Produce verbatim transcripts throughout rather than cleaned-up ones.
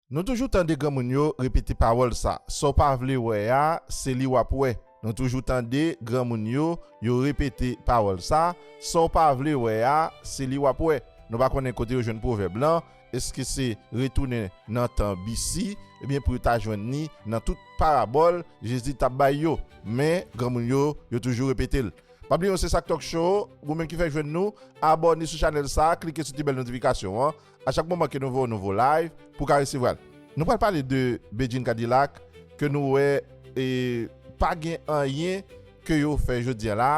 Nou toujou tande granmoun yo repete pawòl sa, sa w pa vle wè a, se li w ap wè. Nou toujou tande granmoun yo, yo repete pawòl sa, sa w pa vle wè a, se li w ap wè. Nou pa konnen kote yo jwenn pwovèb lan, èske se retounen nan tan B C, ebyen pou yo ta jwenn li nan tout parabòl Jezi t ap bay yo. Men, granmoun yo, yo toujou repete l. Pa bliye, se Sak Talk Show, ou menm ki fèk jwenn nou, abòne sou chanèl sa, klike sou ti bèl notifikasyon an. A chak moman ke nou voye yon nouvo live, pou w ka resevwa l. Nou pral pale de Bedjine Cadillac, ke nou wè, e, pa gen anyen ke yo fè jodi a la,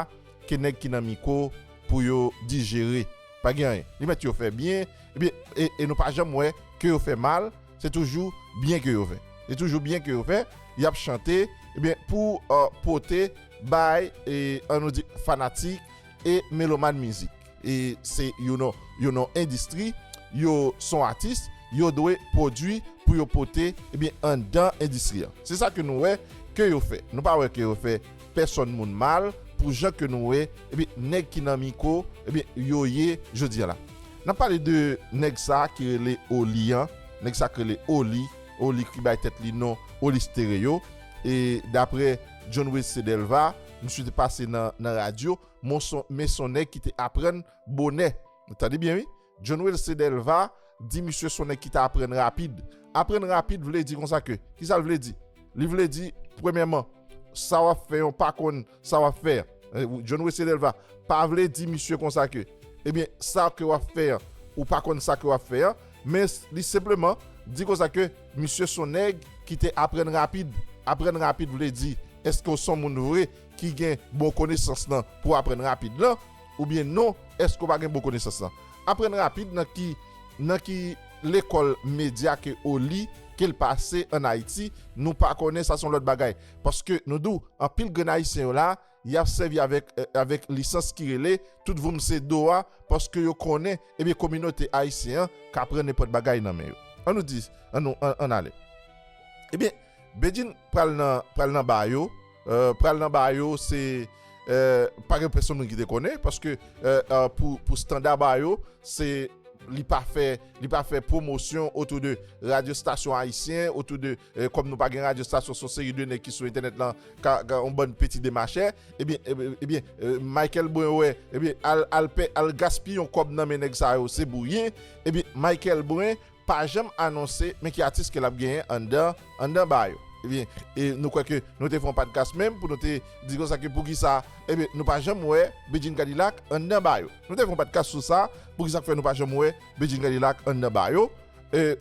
ke nèg ki nan mikwo pou yo dijere. Pa gen anyen. Li mèt yo fè byen, ebyen, e, e nou pa janm wè ke yo fè mal, se toujou byen ke yo fè. Se toujou byen ke yo fè, y ap chante, ebyen, pou, e, pote, bay, e, an nou di, fanatik e melomàn mizik. E se youn nan, youn nan endistri, yo son atis, yo dwe pwodui pou yo pote, ebyen, anndan endistri an. Se sa ke nou wè ke yo fè. Nou pa wè ke yo fè pèsòn moun mal, pou jan ke nou wè, ebyen, nèg ki nan mikwo, ebyen, yo ye jodi a la. N ap pale de nèg sa ki rele Oli an, nèg sa ki rele Oli, Oli ki bay tèt li non Oli Stereo. E daprè John Wesley Delva, misye te pase nan, nan radyo, men se yon nèg ki te aprann bonè. Tande byen, wi. John Wesley Delva di misye se yon nèg ki te aprann rapid. Aprann rapid vle di konsa ke, kisa l vle di? Li vle di, premyèman, sa w ap fè an, w pa konn sa w ap fè an. E, John Wesley Delva pa vle di misye konsa ke, ebyen, sa ke w ap fè an, ou pa konn sa ke w ap fè an, men s-, li senpleman di konsa ke misye se yon nèg ki te aprann rapid. Aprann rapid vle di, èske w se yon moun vre ki gen bon konesans lan pou aprann rapid lan, oubyen non, èske w pa gen bon konesans lan? Aprann rapid nan ki, nan ki lekòl medya ke Oli, ke l pase ann Ayiti, nou pa konnen, sa se yon lòt bagay. Paske nou di w, anpil grenn Ayisyen yo la, y ap sèvi avèk, e, avèk lisans ki rele tout voum se do a, paske yo konnen, ebyen, kominote ayisyen an ka pran nenpòt bagay nan men yo. An nou di, an nou, an, ann ale. Ebyen, Bedjine pral nan, pral nan ba yo, e, pral nan ba yo, se, e, pa gen pèsonn moun ki te konnen, paske, e, e, pou, pou standa ba yo, se li pa fè, li pa fè pwomosyon otou de radyo stasyon ayisyen, otou de, e, kòm nou pa gen radyo stasyon, se yon seri de nèg ki sou entènèt lan, ka, ka yon bann peti demachè, ebyen, ebyen, ebyen, e, Michael Brun wè, ebyen, al, al pè, al gaspiye yon kòb nan men nèg sa yo, se bouye, ebyen, Michael Brun pa janm anonse men ki atis ke l ap genyen anndan, anndan ba yo. Ebyen, e nou kwè ke nou te fè yon podcast menm pou nou te di konsa ke poukisa, ebyen, nou pa janm wè Bedjine Cadillac anndan ba yo. Nou te fè yon podcast sou sa, poukisa k fè nou pa janm wè Bedjine Cadillac anndan ba yo. E,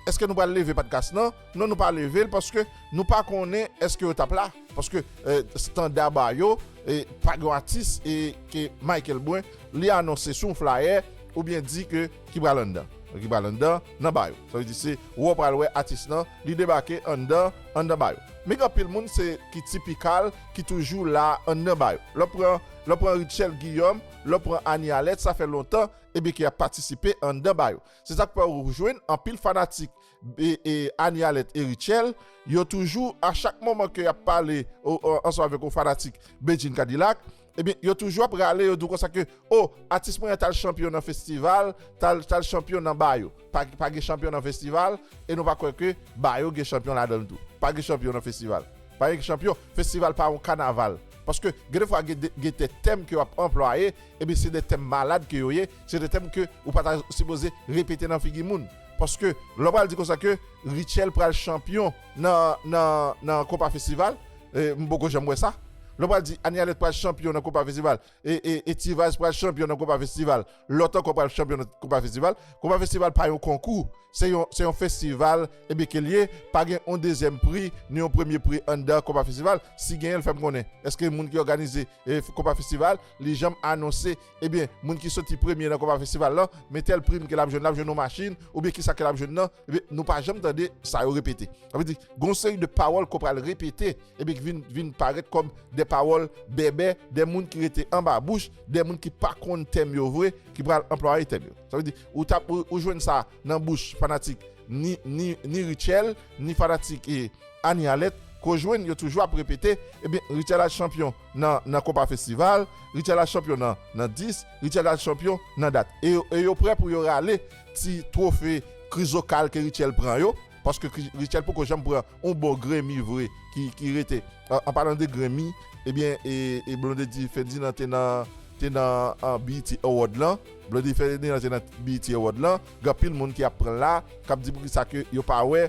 èske nou pral leve podcast lan? Non, nou pa leve l paske nou pa konnen èske yo t ap la. Paske, e, standa ba yo, e, pa gen atis, e, ke Michael Brun, li anonse sou yon flyer, oubyen di ke ki pral anndan. Ki pral anndan, nan ba yo. Sa vle di se, ou pral wè atis lan, li debake anndan, anndan ba yo. Men gen anpil moun se ki tipikal, ki toujou la anndan ba yo. Lè w pran, lè w pran Rutshelle Guillaume, lè w pran Annie Alerte, sa fè lontan, ebyen, ke y ap patisipe anndan ba yo. Se sa k fè ou jwenn anpil fanatik e, e Annie Alerte e Rutshelle, yo toujou, a chak moman ke y ap pale o, o, ansanm avèk yon fanatik Bedjine Cadillac, ebyen, yo toujou ap rale, yo di w konsa ke, o, atis mwen an t al chanpyon nan festival, t al, t al chanpyon nan ba yo. Pa, pa gen chanpyon nan festival, e nou pa kwè ke ba yo gen chanpyon ladan l tou. Pa gen chanpyon nan festival. Pa gen chanpyon, festival pa yon kanaval. Paske gen de fwa gen de, gen de tèm ke w ap anplwaye, ebyen se de tèm malad ke yo ye, se de tèm ke ou pa ta sipoze repete nan figi moun. Paske lè w pral di konsa ke Rutshelle pral chanpyon nan, nan, nan Konpa Festival, e, m poko janm wè sa. Lè w pral di Annie Alerte pral chanpyon nan Konpa Festival, e, e, e T-Vice pral chanpyon nan Konpa Festival, lòt ankò pral chanpyon nan Konpa Festival. Konpa Festival pa yon konkou, se yon, se yon festival, ebyen, ke l ye, pa gen yon dezyèm pri, ni yon premye pri anndan Konpa Festival. Si genyen l, fè m konnen. Èske moun ki òganize, e, Konpa Festival, li janm anonse, ebyen, moun ki soti premye nan Konpa Festival lan, men tèl prim ke l ap jwenn, l ap jwenn yon machin, oubyen kisa ke l ap jwenn nan, ebyen, nou pa janm tande sa yo repete. Sa vle di, gen yon seri de pawòl ke w pral repete, ebyen, ki vin, vin parèt kòm de pawòl bèbè, de moun ki rete anba bouch, de moun ki pa konn tèm yo vre, ki pral anplwaye tèm yo. Sa vle di, ou t ap, ou, ou jwenn sa nan bouch fanatik ni, ni, ni Rutshelle, ni fanatik, e, Annie Alerte, ke w jwenn yo toujou ap repete, ebyen, Rutshelle al chanpyon nan, nan Konpa Festival, Rutshelle al chanpyon nan, nan dis, Rutshelle al chanpyon nan dat. E yo, e yo prè pou yo rale ti twofe krizokal ke Richel pran yo, paske Richel poko janm pran yon bon grenmi vre ki, ki rete. An, an palan de grenmi, ebyen, e, e Blondedy Ferdinand te nan, te nan an B E T Award lan. Blondedy Ferdinand te nan B E T Award lan. Gen anpil moun ki ap pran la, k ap di poukisa ke yo pa wè,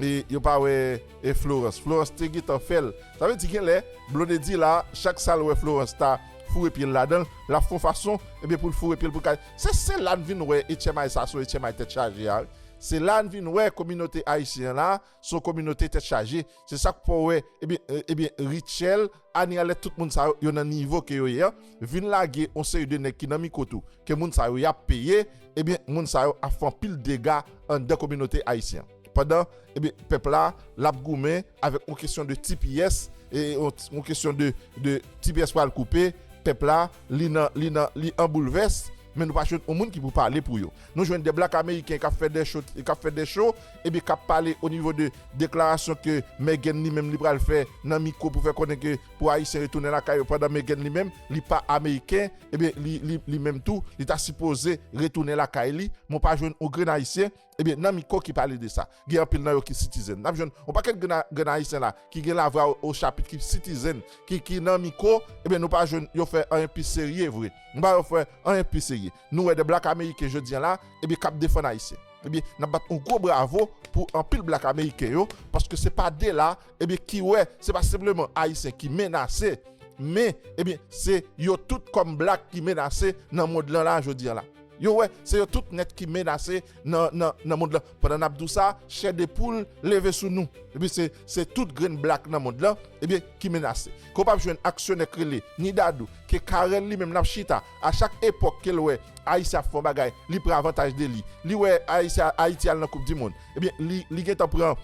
e yo pa wè e Florence. Florence te gentan fè l. Sa vle di genlè, Blondedy la, chak sa l wè Florence ta foure pye l ladan l, l ap fè yon fason, ebyen pou l foure pye l pou l ka. Se, se la n vin wè H M I sa, se yon H M I tèt chaje a, wi. Se la n vin wè kominote ayisyen an la, se yon kominote tèt chaje. Se sa k fè w wè, ebyen, e, ebyen, Richel, Annie Alerte, tout moun sa yo, yo nan nivo ke yo ye an, vin lage yon seri de nèg ki nan mikwo tou, ke moun sa yo y ap peye, ebyen, moun sa yo ap fè anpil dega anndan kominote ayisyen an. Pandan, ebyen, pèp la, l ap goumen avèk yon kesyon de T P S, e yon, yon kesyon de, de T P S pral koupe, pèp la, li nan, li nan, li an boulvès, men nou pa jwenn yon moun ki pou pale pou yo. Nou jwenn de blak ameriken k ap fè de cho, k ap fè de cho, ebyen k ap pale o nivo de deklarasyon ke Meghan li menm li pral fè nan mikwo pou fè konnen ke pou ayisyen retounen lakay yo, pandan Meghan li menm, li pa ameriken, ebyen li, li, li menm tou, li ta sipoze retounen lakay li, men w pa jwenn yon grenn ayisyen, ebyen, nan mikwo ki pale de sa. Gen anpil nan yo ki citizen. N ap jwenn yon pakèt grenn, grenn ayisyen la, ki gen lavwa o, o chapit, ki citizen, ki, ki nan mikwo, ebyen, nou pa jwenn yo fè anyen pi serye vre. Nou pa yo fè anyen pi serye. Nou wè de blak ameriken jodi an la, ebyen, k ap defann ayisyen. Ebyen, n ap bat yon gwo bravo pou anpil blak ameriken yo, paske se pa de la, ebyen, ki wè, se pa senpleman ayisyen ki menase, men, ebyen, se yo tout kòm blak ki menase nan mond lan la, jodi an la. Yo wè, se yo tout nèt ki menase nan, nan, nan mond lan. Pandan n ap di w sa, chè de poul leve sou nou. Epi se, se tout grenn blak nan mond lan, ebyen, ki menase. Ke w p ap jwenn aksyonè k rele ni Dadou, ke Carel li menm l ap chita, a chak epòk ke l wè Ayiti ap fè yon bagay, li pran avantaj de li. Li wè Ayiti, Ayiti al nan Koup di Mond. Ebyen, li, li gentan pran,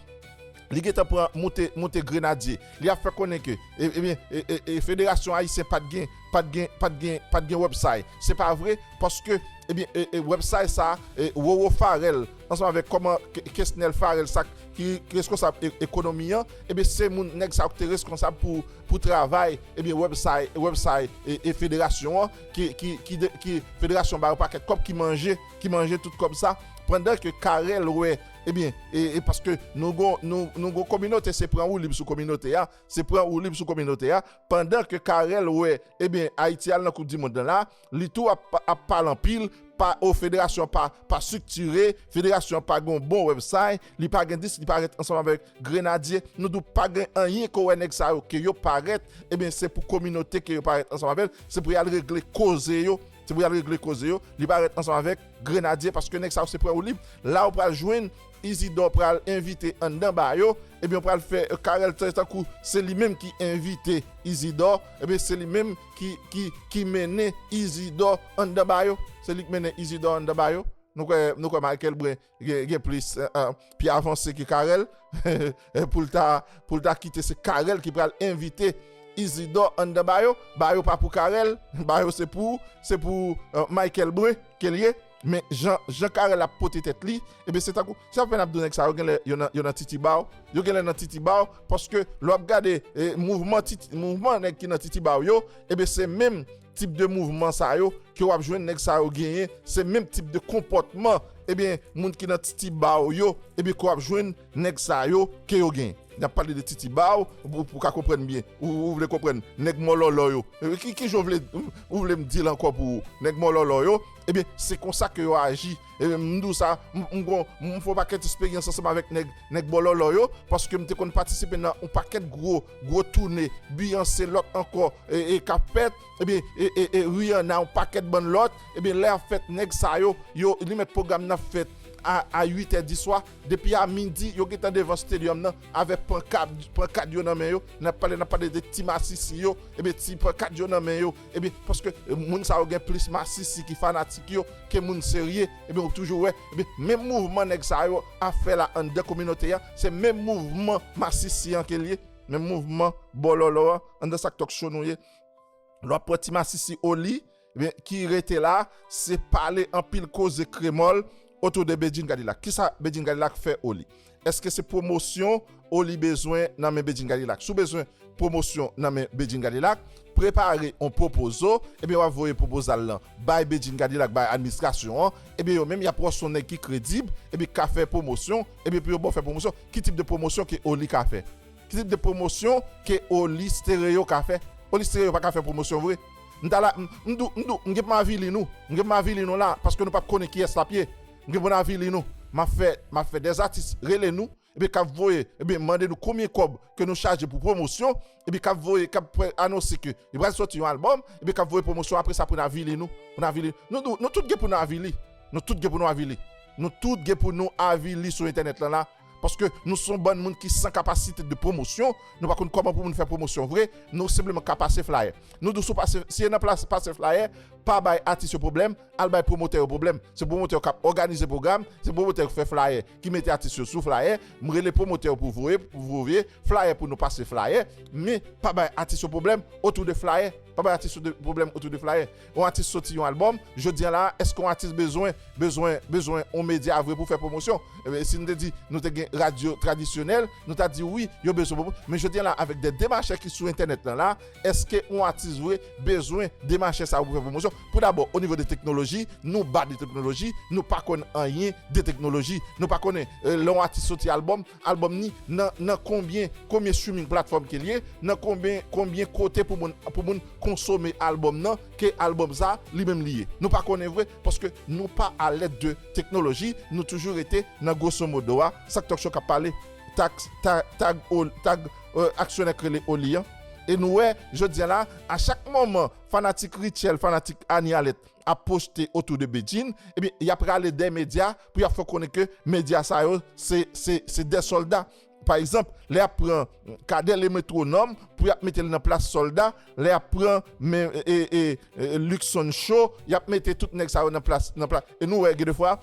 li gentan pran moute, moute grenadye. Li ap fè konnen ke, e, ebyen, e, e, e, Federasyon Ayisyen pa t gen, pa t gen, pa t gen, pa t gen website. Se pa vre, paske, ebyen, e, e, website sa, e, Roro Farel, ansanm avèk kòman Ke-, Kesnel Farel, sa ki, ki reskonsab e-, ekonomi an, ebyen, se moun, nèg sa yo ki te reskonsab pou, pou travay, ebyen, website, website, e, e federasyon an, ki, ki, ki de-, ki federasyon ba yo pakèt kòb, ki manje, ki manje tout kòb sa, pandan ke Carel wè, ebyen, e, e paske nou gon, nou, nou gon kominote, se pran woulib sou kominote a, se pran woulib sou kominote a, pandan ke Carel wè, ebyen, Ayiti al nan Koup di Mond lan la, li tou ap, ap pale anpil, pa, o, federasyon pa, pa estriktire, federasyon pa gen yon bon website, li pa gen dis, li pa ret ansanm avèk grenadye, nou tou pa gen anyen ke wè nèg sa yo, ke yo parèt, ebyen, se pou kominote ke yo parèt ansanm avè l, se pou y al regle koze yo, se pou y al regle koze yo, li parèt ansanm avèk grenadye, paske nèg sa yo se pran woulib, la ou pral jwenn Isidor pral envite anndan ba yo, ebyen, pral fè, e, Carel tankou se li menm ki envite Isidor, ebyen, se li menm ki, ki, ki mennen Isidor anndan ba yo, se li ki mennen Isidor anndan ba yo. Nou kwè, nou kwè Michael Brun gen, gen plis, e, e, pye avanse ke Carel, e, pou l ta, pou l ta kite se Carel ki pral envite Isidor anndan ba yo. Ba yo pa pou Carel, ba yo se pou, se pou, e, Michael Brun ke l ye. Men jan, jan Carel ap pote tèt li, ebyen, se tankou, se apèn ap di w nèg sa yo genlè yo nan, yo nan Titibao, yo genlè nan Titibao, paske lè w ap gade, e, mouvman Titi, mouvman nèg ki nan Titibao yo, ebyen, se menm tip de mouvman sa yo ke w ap jwenn nèg sa yo genyen, se menm tip de konpòtman, ebyen, moun ki nan Titibao yo, ebyen, ke w ap jwenn nèg sa yo ke yo genyen. N ap pale de Titibao, ou, ou ka konprann byen, ou, ou vle konprann nèg mòlòlò yo. E, ki, ki jan w vle, ou vle m di l ankò pou ou? Nèg mòlòlò yo, ebyen, se konsa ke yo aji. Ebyen, m di w sa, m, m gon, m fè yon pakèt eksperyans ansanm avèk nèg, nèg mòlòlò yo, paske m te konn patisipe nan yon pakèt gwo, gwo toune, Beyoncé, lòt ankò, e, e k ap fèt, ebyen, e, e, e Rihanna, yon pakèt bann lòt, ebyen, lè y ap fèt, nèg sa yo, yo, li mèt pwogram nan ap fèt a, a uit è di swa, depi a midi, yo gentan devan stadium nan, avèk pankat, pankat yo nan men yo, n ap pale, n ap pale de ti masisi yo, ebyen, ti pankat yo nan men yo, ebyen, paske, e, moun sa yo gen plis masisi ki fanatik yo, ke moun serye, ebyen, ou toujou wè, ebyen, menm mouvman nèg sa yo ap fè la anndan kominote a, se menm mouvman masisi an ke l ye, menm mouvman bòlòlò an, anndan sa k talk show nou ye, lè w ap pran ti masisi Oli, ebyen, ki rete la, se pale anpil koze kremòl, Autour de Bedjine Cadillac. Kisa Bedjine Cadillac fè Oli? Èske se pwomosyon Oli bezwen nan men Bedjine Cadillac? Si w bezwen pwomosyon nan men Bedjine Cadillac, prepare yon pwopozo, ebyen w ap voye pwopozal lan bay Bedjine Cadillac, bay administrasyon an, ebyen yo menm y ap wè w se yon nèg ki kredib, ebyen k ka fè pwomosyon, ebyen pou yo ba w fè pwomosyon, ki tip de pwomosyon ke Oli ka fè? Ki tip de pwomosyon ke Oli Stereo ka fè? Oli Stereo pa ka fè pwomosyon vre. M ta la, m, m dou, m dou, m gen pou m avili nou. M gen pou m avili nou la, paske nou p ap konnen kiyès l ap ye. M gen pou m avili nou. M ap fè, m ap fè dèzatis rele nou, epi k ap voye, epi mande nou konbyen kòb ke nou chaje pou pwomosyon, epi k ap voye, k ap pre-, anonse ke li pral soti yon albòm, epi k ap voye pwomosyon, apre sa pou n avili nou, pou n avili. Nou, nou, nou tout gen pou nou avili. Nou tout gen pou nou avili. Nou tout gen pou nou avili sou entènèt lan la. Paske nou se yon bann moun ki san kapasite de pwomosyon, nou pa konn kòman pou moun fè pwomosyon vre, nou senpleman ka pase flyer. Nou di w si w pase, si e nan plas pase flyer, pa bay atis yo pwoblèm, al bay pwomotè yo pwoblèm. Se pwomotè yo k ap òganize pwogram, se pwomotè yo k fè flyer, ki mete atis yo sou flyer. M rele pwomotè yo pou voye, pou voye flyer pou nou pase flyer, men pa bay atis yo pwoblèm otou de flyer. Pa bay atis yo de pwoblèm otou de flyer. Yon atis soti yon albòm, jodi a la, èske yon atis bezwen, bezwen, bezwen yon medya vre pou fè pwomosyon? Ebyen, si nou te di nou te gen radyo tradisyonèl, nou ta di wi, yo bezwen pwomosyon. Men jodi a la, avèk de demachè ki sou entènèt lan la, èske yon atis vre bezwen demachè sa yo pou fè pwomosyon? Pou dabò, o nivo de teknoloji, nou ba de teknoloji, nou pa konn anyen de teknoloji. Nou pa konnen, eh, lè yon atis soti albòm, albòm ni nan, nan konbyen, konbyen streaming platform ke l ye, nan konbyen, konbyen kote pou moun, pou moun konsome albòm nan, ke albòm sa li menm li ye. Nou pa konnen vre, paske nou pa alèd de teknoloji, nou toujou rete nan grosso modo a, sa k Talk Show k ap pale, tag, ta-, tag, Ol-, tag, euh, aksyonè k rele Oli an. E nou wè, jodi a la, a chak moman, fanatik Rutshelle, fanatik Annie Alerte, ap poste otou de Bedjine, ebyen, y ap rale dè medya pou y ap fè konnen ke medya sa yo, se, se, se dè sòlda. Pa egzanp, lè y ap pran Cadet le Métronome pou y ap mete l nan plas sòlda, lè y ap pran men, e, e, e, Luckson Show, y ap mete tout nèg sa yo nan plas, nan plas. E nou wè, gen de fwa,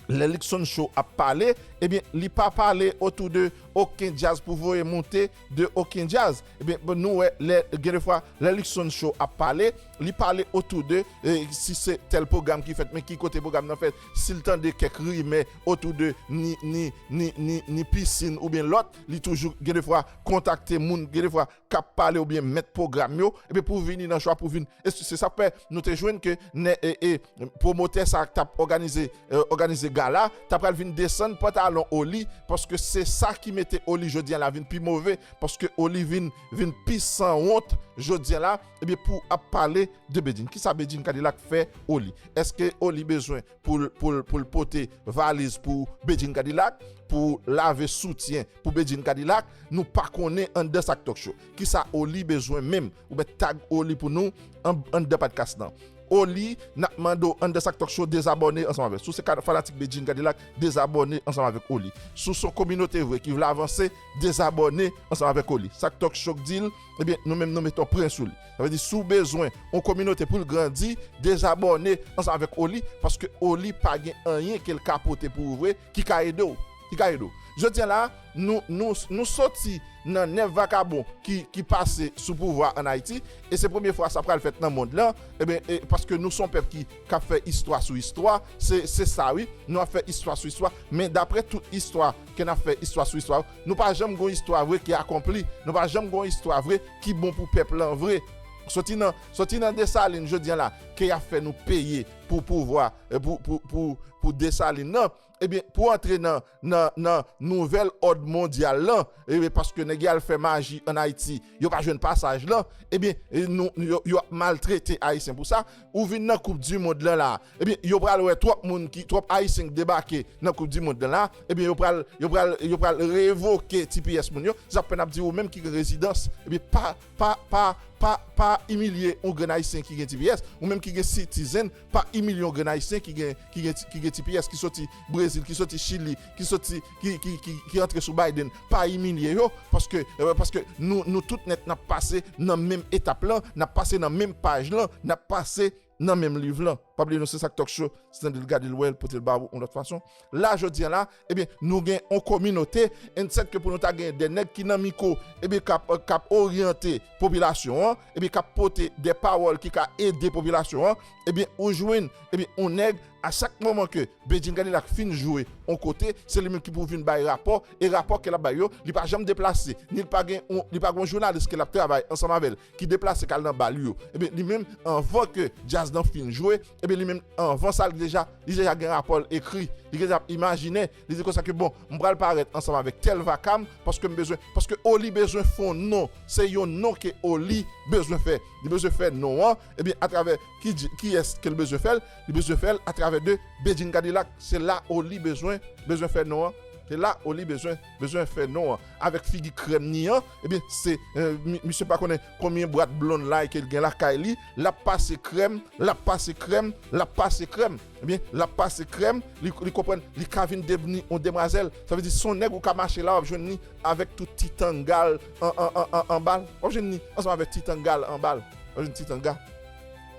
lè Luckson Show ap pale, ebyen, li pa pale otou de okenn djaz pou voye monte de okenn djaz. Ebyen, bon, nou wè, lè, gen de fwa, lè Luckson Show ap pale, li pale otou de, eh, si se tèl pwogram ki fèt, men ki kote pwogram nan fèt, si l tande kèk rimè otou de ni, ni, ni, ni, ni pisin oubyen lòt, li toujou, gen de fwa, kontakte moun, gen de fwa, k ap pale oubyen mèt pwogram yo, ebyen, pou vini nan chwa, pou vin. E se, se sa k fè nou te jwenn ke nè, e, e, pwomotè sa k t ap òganize, eh, òganize gala, ta pral vin desann pantalon Oli, paske se sa ki mete Oli jodi a la vin pi move, paske Oli vin, vin pi sanwont jodi a la, ebyen, pou ap pale de Bedjine. Kisa Bedjine Cadillac fè Oli? Èske Oli bezwen pou l, pou l, pou l pote valiz pou Bedjine Cadillac, pou lave soutyen pou Bedjine Cadillac? Nou pa konnen anndan sa k Talk Show. Kisa Oli bezwen menm? Ou mèt tag Oli pou nou an-, anndan podcast lan. Oli, n ap mande w anndan sa k Talk Show, dezabòne ansanm avè. Si w se ka-, fanatik Bedjine Cadillac, dezabòne ansanm avèk Oli. Si w se yon kominote vre ki vle avanse, dezabòne ansanm avèk Oli. Sa k Talk Show k di l, ebyen, nou menm nou mete yon pwen sou li. Sa vle di, si w bezwen yon kominote pou l grandi, dezabòne ansanm avèk Oli, paske Oli pa gen anyen ke l ka pote pou ou vre ki ka ede w, ki ka ede w. Jodi a la, nou, nou, nou soti nan nèf vakabon ki, ki pase sou pouvwa ann Ayiti, e se premye fwa sa pral fèt nan mond lan, ebyen, e, paske nou se yon pèp ki, k ap fè istwa sou istwa, se, se sa wi, nou ap fè istwa sou istwa, men daprè tout istwa ke n ap fè istwa sou istwa, nou pa janm gon istwa vre ki akonpli, nou pa janm gon istwa vre ki bon pou pèp lan vre. Soti nan, soti nan Desalin jodi a la, ke y ap fè nou peye pou pouvwa, eh, pou, pou, pou, pou Desalin nan, ebyen, pou antre nan, nan, nan nouvèl òd mondyal lan, ebyen, paske nèg y al fè maji ann Ayiti, yo pa jwenn pasaj lan, ebyen, e nou, yo, yo ap maltrete Ayisyen pou sa. Ou vin nan Koup di Mond lan la, ebyen, yo pral wè twòp moun ki, twòp Ayisyen ki debake nan Koup di Mond lan la, ebyen, yo pral, yo pral, yo pral revoke T P S moun yo. Se sa k fè n ap di ou menm ki gen rezidans, ebyen, pa, pa, pa, pa, pa imilye yon grenn Ayisyen ki gen T P S, ou menm ki gen Citizen, pa imilye yon grenn Ayisyen ki gen, ki gen, ki gen T P S, ki soti Brezil, ki soti Chili, ki soti, ki, ki, ki, ki antre sou Biden, pa imilye yo, paske, eh, paske nou, nou tout nèt n ap pase nan menm etap lan, n ap pase nan menm paj lan, n ap pase nan menm liv lan. Pa bliye non, se sa k Talk Show, se tande l, gade l, wè l, pote l ba ou yon lòt fason. La, jodi a la, ebyen, nou gen yon kominote, ensèt ke pou nou ta gen de nèg ki nan mikwo, ebyen, k ap, k ap oryante popilasyon an, ebyen, k ap pote de pawòl ki ka ede popilasyon an, ebyen, ou jwenn, ebyen, yon nèg, a chak moman ke Bedjine Cadillac fin jwe yon kote, se li menm ki pou vin bay rapò, e rapò ke l ap bay yo, li pa janm deplase, ni li pa gen yon, li pa gen yon jounalis ke l ap travay ansanm avè l, ki deplase k al nan bal yo. Ebyen, li menm, anvan ke djaz lan fin jwe, ebyen, li menm, anvan sa, li deja, li deja gen rapò l ekri. Li deja ap imajine, li di konsa ke, bon, m pral parèt ansanm avèk tèl vakam, paske m bezwen, paske Oli bezwen fè yon non. Se yon non ke Oli bezwen fè. Li bezwen fè non an, ebyen, atravè ki, kiyès ke l bezwen fè l? Li bezwen fè l atravè de Bedjine Cadillac. Se la Oli bezwen, bezwen fè non an. Se la Oli bezwen, bezwen fè non an. Avèk figi krèm ni an, ebyen, se, eh, mi-, misye pa konnen konbyen bwat Blondline ke l gen lakay li, l ap pase krèm, l ap pase krèm, l ap pase krèm. Ebyen, l ap pase krèm, li, li konprann, li ka vin devni yon demwazèl. Sa vle di, se yon nèg ou ka mache la, w ap jwenn li avèk tout ti tanga l an, an, an, an, anba l. W ap jwenn li ansanm avèk ti tanga l anba l. W ap jwenn ti tanga.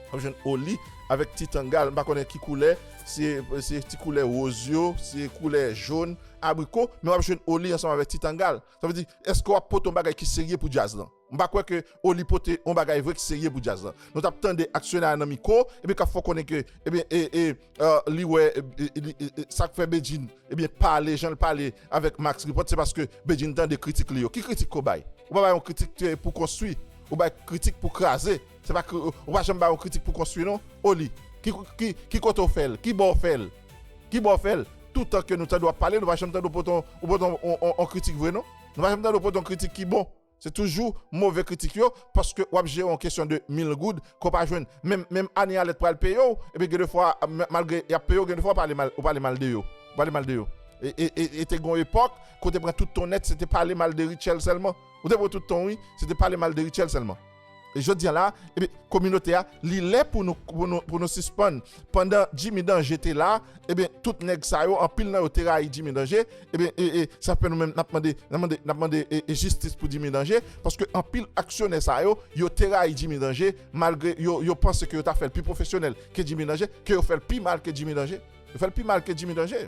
W ap jwenn Oli avèk ti tanga l. M pa konnen ki koulè, se, se ti koulè woz yo, se koulè jòn, abriko, men w ap jwenn Oli ansanm avèk ti tanga l. Sa vle di, èske w ap pote yon bagay ki serye pou djaz lan? M pa kwè ke Oli pote yon bagay vre ki serye pou djaz lan. Nou t ap tande aksyonè a nan mikwo, epi k ap fè w konnen ke, ebyen, e, e, e, li wè, e, e, li, e, e, sa k fè Bedjine, ebyen, pale, jan l pale avèk Max Report, se paske Bedjine tande kritik li yo. Ki kritik ke w bay? Ou pa bay yon kritik, e, pou konstwi, ou bay kritik pou kraze. Se pa kri-, ou pa janm bay yon kritik pou konstwi, non. Oli, ki, ki, ki kote w fè l? Ki bò w fè l? Ki bò w fè l? Toutan ke nou tande w ap pale, nou pa janm tande w pote yon, ou pote yon, yon, yon, yon kritik vre, non. Nou pa janm tande w pote yon kritik ki bon. Se toujou move kritik yo, paske w ap jere yon kesyon de mil goud, ke w pa jwenn. Menm, menm Annie Alerte pral peye w, epi gen de fwa, m-, malgre y ap peye w, gen de fwa w pale mal, ou pale mal de yo. Ou pale mal de yo. E, e, e, e te gen yon epòk, kote pran tout ton nèt, se te pale mal de Rutshelle sèlman. Ou te pran tout ton, wi, se te pale mal de Rutshelle sèlman. E jodi a la, ebyen, kominote a, li lè pou nou, pou nou, pou nou sispann. Pandan Jimmy Danger te la, ebyen, tout nèg sa yo, anpil nan yo te rayi Jimmy Danger, ebyen, e, e, sa fè nou menm, n ap mande, n ap mande, n ap mande, e, e, jistis pou Jimmy Danger, paske anpil aksyonè sa yo, yo te rayi Jimmy Danger, malgre yo, yo panse ke yo ta fè l pi pwofesyonèl ke Jimmy Danger, ke yo fè l pi mal ke Jimmy Danger. Yo fè l pi mal ke Jimmy Danger.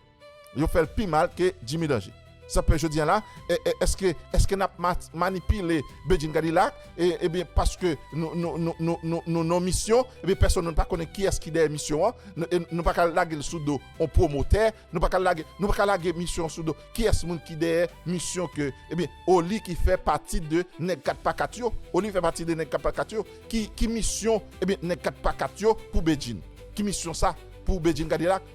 Yo fè l pi mal ke Jimmy Danger. Sa fè jodi a la, e, e, èske, èske n ap ma-, manipile Bedjine Cadillac, e, ebyen, paske nou, nou, nou, nou, nou, nou nan misyon, ebyen, pèsonn nou pa konnen kiyès ki dèyè misyon an, nou, e nou pa ka lage l sou do yon pwomotè, nou pa ka lage, nou pa ka lage misyon sou do kiyès moun ki dèyè misyon ke, ebyen, Oli ki fè pati de nèg kat pa kat yo, Oli fè pati de nèg kat pa kat yo, ki, ki misyon, ebyen, nèg kat pa kat yo pou Bedjine? Ki misyon sa pou Bedjine Cadillac?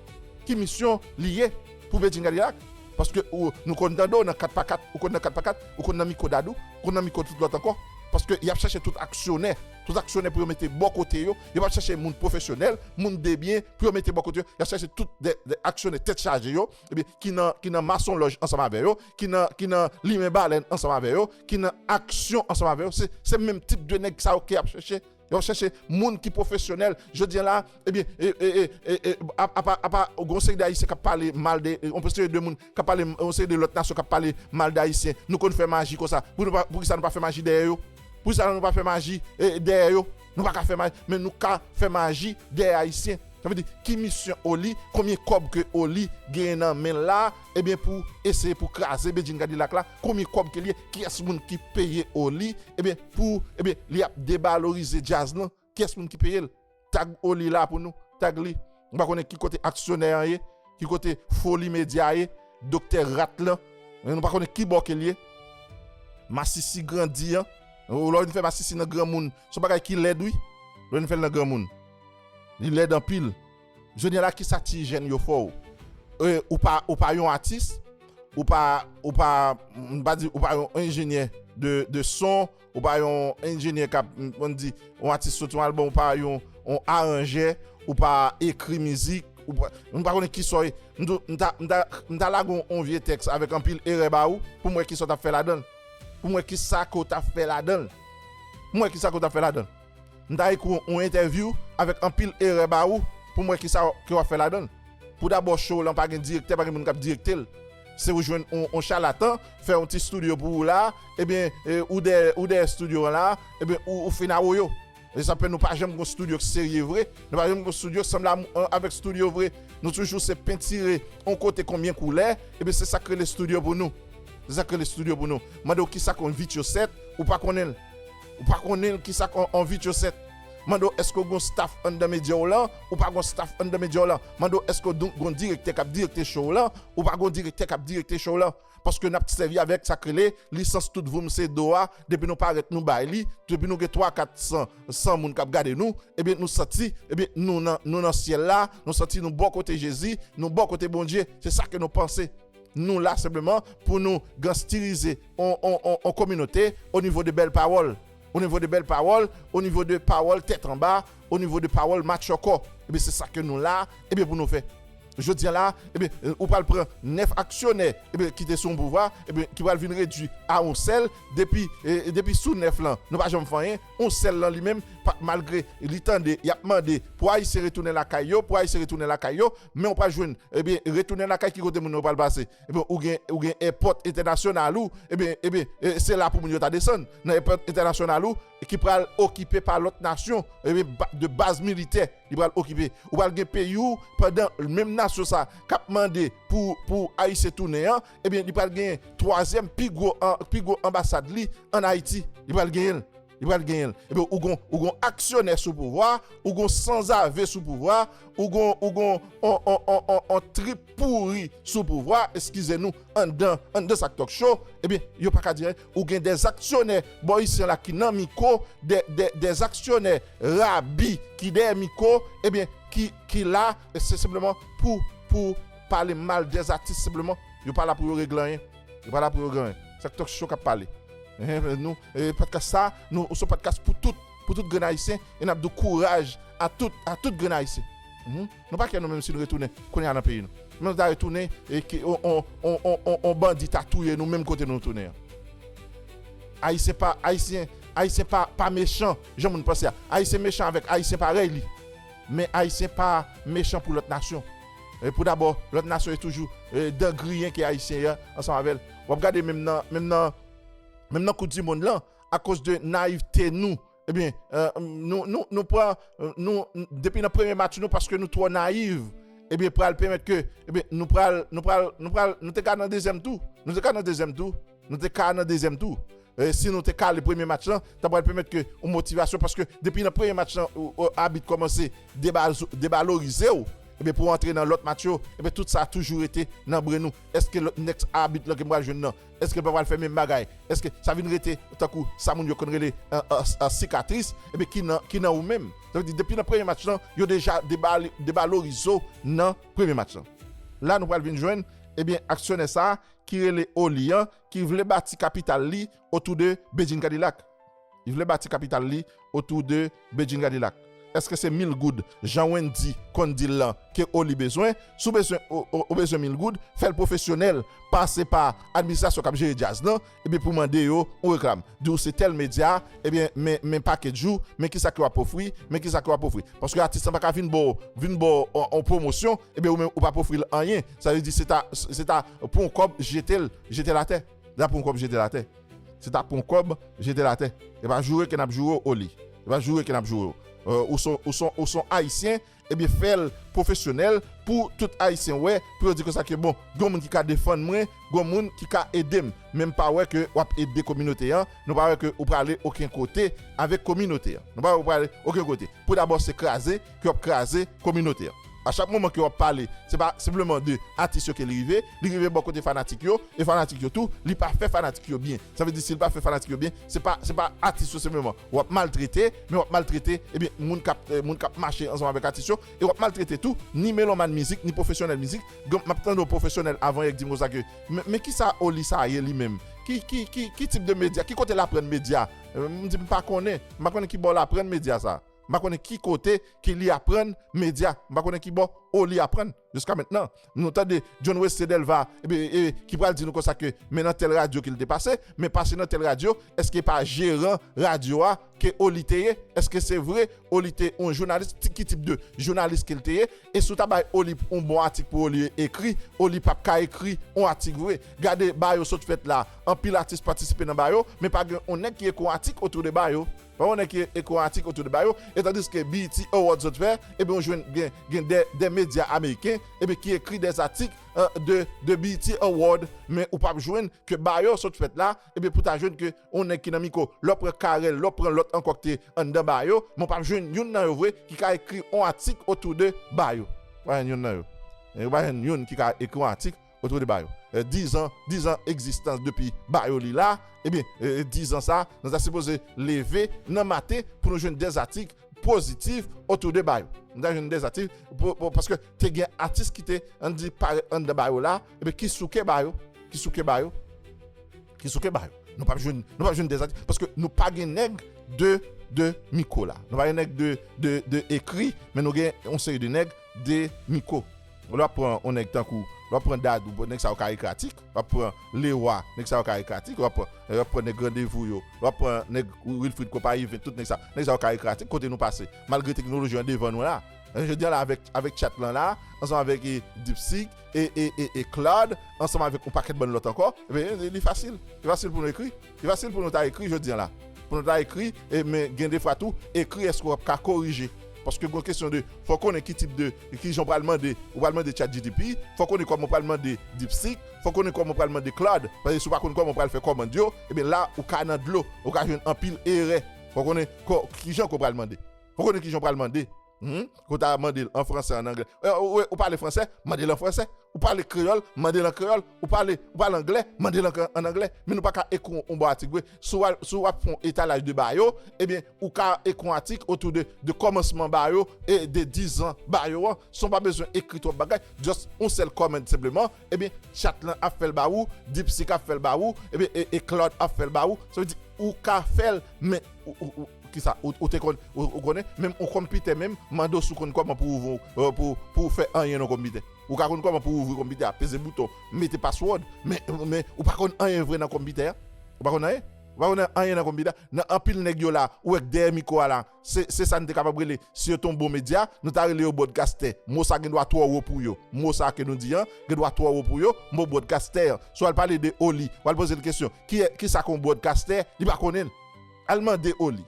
Ki misyon li ye pou Bedjine Cadillac? Paske ou, nou konn tande w nan kat pa kat, ou konn nan kat pa kat, ou konn nan mikwo Dadou, ou konn nan mikwo tout lòt ankò. Paske y ap chèche tout aksyonè, tout aksyonè pou yo mete bò kote yo, yo p ap chèche moun pwofesyonèl, moun debyen pou yo mete bò kote yo, y ap chèche tout de, de aksyonè tèt chaje yo, ebyen, ki nan, ki nan masonlòj ansanm avè yo, ki nan, ki nan limen balèn ansanm avè yo, ki nan aksyon ansanm avè yo. Se, se menm tip de nèg sa yo ke y ap chèche. Yo chèche moun ki pwofesyonèl. Jodi a la, ebyen, e, e, e, e, e, a, apa, apa, gon seri de Ayisyen k ap pale mal de, e, yon seri de moun k ap pale, yon seri de lòt nasyon k ap pale mal de Ayisyen. Nou konn fè maji konsa. Pou nou pa, poukisa nou pa fè maji dèyè yo? Poukisa nou pa fè maji, e, dèyè yo? Nou pa ka fè maji, men nou ka fè maji dèyè Ayisyen. Sa vle di, ki misyon Oli, konbyen kòb ke Oli genyen nan men l la, ebyen, pou eseye pou kraze Bedjine Cadillac la, konbyen kòb ke l ye, kiyès moun ki peye Oli, ebyen, pou, ebyen, li ap devalorize djaz lan, kiyès moun ki peye l? Tag Oli la pou nou, tag li. Nou pa konnen ki kote aksyonè an ye, ki kote Foli Medya ye, doktè rat lan. Nou pa konnen ki bò ke l ye. Masisi grandi an. Ou lè w vin fè masisi nan granmoun, se yon bagay ki lèd, wi. Lè w vin fè l nan granmoun. Li lèd anpil. Jodi a la, kisa ti jèn yo fè w? E, ou pa, ou pa yon atis, ou pa, ou pa, m pa di, ou pa yon enjenyè de, de son, ou pa yon enjenyè k ap, m konn di, yon atis soti yon albòm, ou pa yon, yon aranjè, ou pa ekri mizik, ou pa, m pa konnen kisa w ye. M tou, m ta, m ta, m ta lage yon, yon vye tèks avèk anpil erè ba ou, pou m wè kisa w t ap fè ladan l. Pou m wè kisa ke w t ap fè ladan l. Pou m wè kisa ke w t ap fè ladan l. M ta ekri yon entèvyou avèk anpil erè ba ou pou m wè kisa ke w ap fè ladan l. Pou dabò, show lan pa gen direktè, pa gen moun k ap direkte l. Se ou jwenn yon, yon chalatan, fè yon ti estidyo pou ou la, ebyen, e, ou dèyè, ou dèyè estidyo an la, ebyen, ou, ou fin awoyo. E sa fè nou pa janm gon estidyo k serye vre. Nou pa janm gon estidyo k sanble avèk estidyo vre. Nou toujou se pentire yon kote konbyen koulè. Ebyen, se sa k rele estidyo pou nou. Se sa k rele estidyo pou nou. Mande w kisa k yon vityosèt, ou pa konnen l. Ou pa konnen kisa k yon, yon vityosèt. Mande w èske w gon staff anndan medya w lan, ou pa gon staff anndan medya w lan. Mande w èske w gon direktè k ap direkte show lan, ou pa gon direktè k ap direkte show lan. Paske n ap sèvi avèk sa k rele lisans tout voum se do a, depi nou parèt nou bay li, depi nou gen twa kat san, san moun k ap gade nou, ebyen nou santi, ebyen nou nan, nou nan syèl la, nou santi nou bò kote Jezi, nou bò kote Bondye, se sa ke nou panse. Nou la senpleman pou nou gangstirize on, on, on, on kominote o nivo de bèl pawòl. O nivo de bèl pawòl, o nivo de pawòl tèt anba, o nivo de pawòl matchòkò. Ebyen, se sa ke nou la, ebyen, pou nou fè. Jodi a la, ebyen, ou pral pran nèf aksyonè, ebyen, ki te sou yon pouvwa, ebyen, ki pral vin redui a yon sèl, depi, e, depi sou nèf lan, nou pa janm fè anyen, yon sèl lan li menm, pa, malgre li tande, y ap mande pou Ayisyen retounen lakay yo, pou Ayisyen retounen lakay yo, men ou pral jwenn, ebyen, retounen lakay ki kote moun yo pral pase? Ebyen, ou gen, ou gen èpòt entènasyonal ou, ebyen, ebyen, e, se la pou moun yo ta desann. Nan èpòt entènasyonal ou, ki pral okipe pa lòt nasyon, ebyen, ba, de baz militè, li pral okipe. Ou pral gen peyi w, pandan menm nasyon sa k ap mande pou, pou Ayisyen tounen an, ebyen, li pral gen twazyèm pi gwo, an, pi gwo anbasad li ann Ayiti. Li pral genyen l. Li pral genyen l. Ebyen, ou gon, ou gon aksyonè sou pouvwa, ou gon sanzave sou pouvwa, ou gon, ou gon on, on, on, on, on trip pouri sou pouvwa, eskize nou, anndan, anndan sa k talk show, ebyen, yo pa ka di anyen. Ou gen dè aksyonè bò isi an la ki nan mikwo, dè, dè, dè aksyonè rabi ki dèyè mikwo, ebyen, ki, ki la, e se senpleman pou, pou pale mal dè atis, senpleman, yo pa la pou yo regle anyen. Yo pa la pou yo gen anyen. Se talk show k ap pale. Enhen, nou, e, podcast sa, nou, se yon podcast pou tout, pou tout grenn Ayisyen, e n ap di kouraj a tout, a tout grenn Ayisyen. Mhm. Nou pa kè nou menm si nou retounen, kounye a nan peyi nou. Men nou ta retounen, e ki, on, on, on bandi ta touye nou menm kote nou tounen an. Ayisyen pa, Ayisyen, Ayisyen pa, pa mechan, jan moun panse a. Ayisyen mechan avèk Ayisyen parèy li. Men Ayisyen pa mechan pou lòt nasyon. E pou dabò, lòt nasyon yo toujou, e, dan griyen ke Ayisyen ye ansanm avè l. W ap gade menm nan, menm nan, menm nan Koup di Mond lan, akoz de nayivte nou, ebyen, e, nou, nou, nou pran, nou, depi nan premye match nou, paske nou twò nayiv, ebyen, pral pèmèt ke, ebyen, nou pral, nou pral, nou pral, nou te ka nan dezyèm tou. Nou te ka nan dezyèm tou. Nou te ka nan dezyèm tou. E, si nou te kale premye match lan, ta pral pèmèt ke yon motivasyon, paske depi nan premye match lan, ou, ou, abit kòmanse deba-, devalorize w, ebyen, pou w antre nan lòt match yo, ebyen, tout sa toujou rete nan bren nou. Èske lòt, next abit lan ke m pral jwenn nan, èske l pa pral fè menm bagay? Èske sa vin rete tankou sa moun yo konn rele, e, e, e, sikatris, ebyen, ki nan, ki nan ou menm? Sa vle di, depi nan premye match lan, yo deja debal-, devalorize w nan premye match lan. La, nou pral vin jwenn, ebyen, aksyonè sa a, ki rele Oli an, ki vle bati kapital li otou de Bedjine Kadilak. Li vle bati kapital li otou de Bedjine Kadilak. Èske se mil goud, jan Wendy konn di l lan, ke Oli bezwen? Si w bezwen, ou, ou, ou bezwen mil goud, fè l pwofesyonèl, pase pa administrasyon k ap jere djaz lan, ebyen pou mande yo yon reklam. Di w se tèl medya, ebyen, men, men package ou, men kisa ke w ap ofri, men kisa ke w ap ofri. Paske atis lan pa ka vin ba w, vin ba w on, on pwomosyon, ebyen ou menm ou p ap ofri l anyen. Sa vle di se ta, se ta pran yon kòb, jete l, jete l atè. Se ta pran yon kòb, jete l atè. Se ta pran yon kòb, jete l atè. E pa joure ke n ap joure w, Oli. E pa joure ke n ap joure w. E, ou se, ou se, ou se Ayisyen, ebyen, fè l pwofesyonèl pou tout Ayisyen wè, pou yo di konsa ke, bon, gen yon moun ki ka defann mwen, gen yon moun ki ka ede m. Men m pa wè ke w ap ede kominote an, nou pa wè ke ou prale okenn kote avèk kominote an. Nou pa wè ou prale okenn kote. Pou dabò, se kraze ke w ap kraze kominote an. A chak moman ke w ap pale, se pa senpleman de atis yo ke li rive, li rive bò kote fanatik yo, e fanatik yo tou, li pa fè fanatik yo byen. Sa vle di, si l pa fè fanatik yo byen, se pa, se pa atis yo senpleman w ap maltrete, men w ap maltrete, ebyen, moun k ap, e, moun k ap mache ansanm avèk atis yo, e w ap maltrete tou, ni melomàn mizik, ni pwofesyonèl mizik. Gen, m ap tande yon pwofesyonèl avan yè k di m konsa ke, men, men kisa Oli sa ye li menm? Ki, ki, ki, ki tip de medya? Ki kote l aprann medya? E, m di m pa konnen. M pa konnen ki bò l aprann medya sa. M pa konnen ki kote ke li aprann medya. M pa konnen ki bò. Oli aprann jiska mentnan. Nou tande John Wesley Delva, e, e, ki pral di nou konsa ke men nan tèl radyo ke l te pase, men pase nan tèl radyo, èske pa jeran radyo a ke Oli te ye? Èske se vre Oli te yon jounalis? Ti, ki tip de jounalis ke l te ye? E si w ta bay Oli yon bon atik pou Oli ekri, Oli p ap ka ekri yon atik vre. Gade Bayo sot fèt la, anpil atis patisipe nan Bayo, men pa gen yon nèg ki ekri yon atik otou de Bayo. Pa gen yon nèg ki ekri yon atik otou de Bayo, e tandiske B E T Award sot fè, ebyen, ou jwenn gen, gen de, de medya ameriken, ebyen, ki ekri de atik, euh, de, de B E T Award, men ou p ap jwenn ke Bayo sot fèt la, ebyen, pou ta jwenn ke yon nèg ki nan mikwo, lè w pran Carel, lè w pran lòt ankò ki te anndan Bayo, men w p ap jwenn youn nan yo vre ki ka ekri yon atik otou de Bayo. Ou pa jwenn youn nan yo. E ou pa jwenn youn ki ka ekri yon atik otou de Bayo. Euh, dizan, dizan egzistans depi Bayo li la, ebyen, euh, dizan sa, nou ta sipoze leve nan maten pou nou jwenn de atik pozitif otou de Bayo. Nou ta jwenn de atik, pou, pou, paske te gen atis ki te, ann di, parèt anndan Bayo la, ebyen, ki souke Bayo, ki souke Bayo, ki souke Bayo. Nou p ap jwenn, nou p ap jwenn de atik, paske nou pa gen nèg de, de mikwo la. Nou pa gen nèg de, de, de ekri, men nou gen yon seri de nèg de mikwo. Lè w ap pran yon nèg tankou, lè w ap pran Dadou, nèg sa yo ka ekri atik, w ap pran Lewa, nèg sa yo ka ekri atik, w ap pran, w ap pran nèg Randevou yo, w ap pran nèg Wilfrid Konpayi Vent, tout nèg sa, nèg sa yo ka ekri atik, kote nou pase, malgre teknoloji an devan nou la. Jodi a la, avèk, avèk chat lan la, ansanm avèk, e, DeepSeek, e, e, e, e Claude, ansanm avèk yon pakèt bann lòt ankò, ebyen, li fasil. Li fasil pou nou ekri. Li fasil pou nou ta ekri jodi a la. Pou nou ta ekri, e, men gen de fwa tou, ekri èske w ap ka korije. Paske gen kesyon de, fò w konnen ki tip de, ki jan w pral mande, ou pral mande ChatGPT, fò w konnen kòman w pral mande DeepSeek, fò w konnen kòman w pral mande Claude. Paske si w pa konn kòman w pral fè kòmand yo, ebyen la, ou ka nan dlo, ou ka jwenn anpil erè. Fò w konnen kò-, ki jan ke w pral mande. Fò w konnen ki jan w pral mande. Hmm? Ke w ta mande l an fransè, an anglè. E, ou, ou pale fransè, mande l an fransè. Ou pale kreyòl, mande l an kreyòl. Ou pale, ou pale anglè, mande l an, an anglè. Men nou pa ka ekri yon, yon bon atik vre. Si w al, si w ap fè yon etalaj de Bayo, ebyen, ou ka ekri yon atik otou de, de kòmansman Bayo e de dizan Bayo an, san w pa bezwen ekri twòp bagay. Just yon sèl kòmand senpleman. Ebyen, chat lan ap fè l ba ou, DeepSeek ap fè l ba ou, ebyen, e, e Claude ap fè l ba ou. Sa vle di, ou ka fè l, men ou, ou, ou, kisa, ou, ou te konn, ou, ou konnen, menm yon konpitè menm, mande w si w konn kòman pou ouvri, euh, pou, pou w fè anyen nan konpitè. Ou ka konn kòman pou w ouvri konpitè a, peze bouton, mete password, men, men ou pa konn anyen vre nan konpitè a. Ou pa konn anyen. Ou pa konn anyen nan konpitè a. Nan anpil nèg yo la, ou wè k dèyè mikwo a la, se, se sa n te kapab rele, si yo te yon bon medya, nou ta rele yo bwòdkastè. Mo sa gen dwa twò wo pou yo. Mo sa ke nou di an, gen dwa twò wo pou yo, mo bwòdkastè an. Si w al pale de Oli, w al poze l kesyon, ki, kisa k yon bwòdkastè, li pa konnen l. Al mande Oli.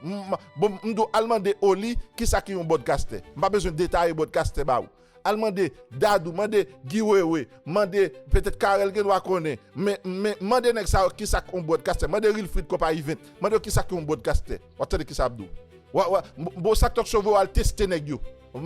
M, m, bon, m di w, al mande Oli, kisa ki yon bwòdkastè. M pa bezwen detaye bwòdkastè ba ou. Al mande Dadou, mande Guy Wewe, mande petèt Carel gen dwa konnen. Men, men, mande nèg sa yo kisa k yon bwòdkastè. Mande Wilfrid Konpayi Vent. Mande yo kisa k yon bwòdkastè. W ap tande kisa y ap di w. W a, w a, m, bon, sa k Talk Show voye w al teste nèg yo.